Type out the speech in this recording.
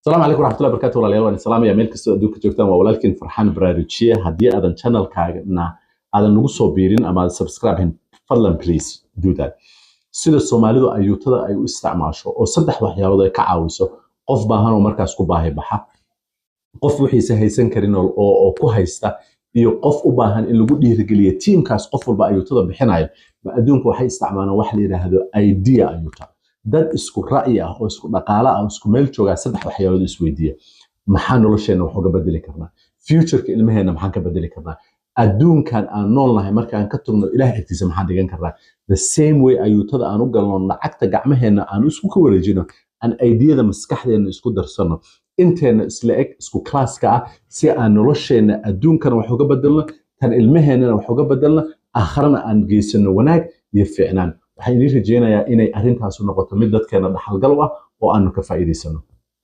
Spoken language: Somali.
Asalaamu calaykum waraxmatullahi barakaatu. Walaalayaal, waan salaamaya meel kastoo adduunka joogtaan. Waa walaalkiin Farxaan Baraarujiye. Haddii aadan channelkaagana aadan nagu soo biirin ama aadan subscribe hin, fadlan please do that. Sida Soomaalidu ayuutada ay u isticmaasho oo saddex waxyaalood ay ka caawiso: qof baahan oo markaas ku baahi baxa, qof wixiisa haysan karin oo ku haysta, iyo qof u baahan in lagu dhiirigeliyo. Tiimkaas qof walba ayuutada bixinayo ma adduunka waxay isticmaalaan wax la yidhaahdo idea ayuuta. Dad isku ra'yi ah oo isku dhaqaale ah oo isku meel joogaa saddex waxyaalood isweydiiya: maxaa nolosheenna wax uga bedeli karnaa? Futureka ilmaheenna maxaan ka bedeli karnaa? Adduunkan aan nool nahay markaan ka tagno, Ilaah agtiisa maxaan dhigan karnaa? The same way ayuutada aan u galno, lacagta gacmaheenna aan isku ka wareejino, aan ideada maskaxdeenna isku darsano, inteenna isla eg, isku classka ah, si aan nolosheenna adduunkana wax uga bedelno, tan ilmaheennana wax uga bedelno, aakharana aan geysano wanaag iyo fiicnaan. Waxaan idiin rajeynayaa inay arrintaasu noqoto mid dadkeena dhaxalgal u ah oo aanu ka faa'iidaysano.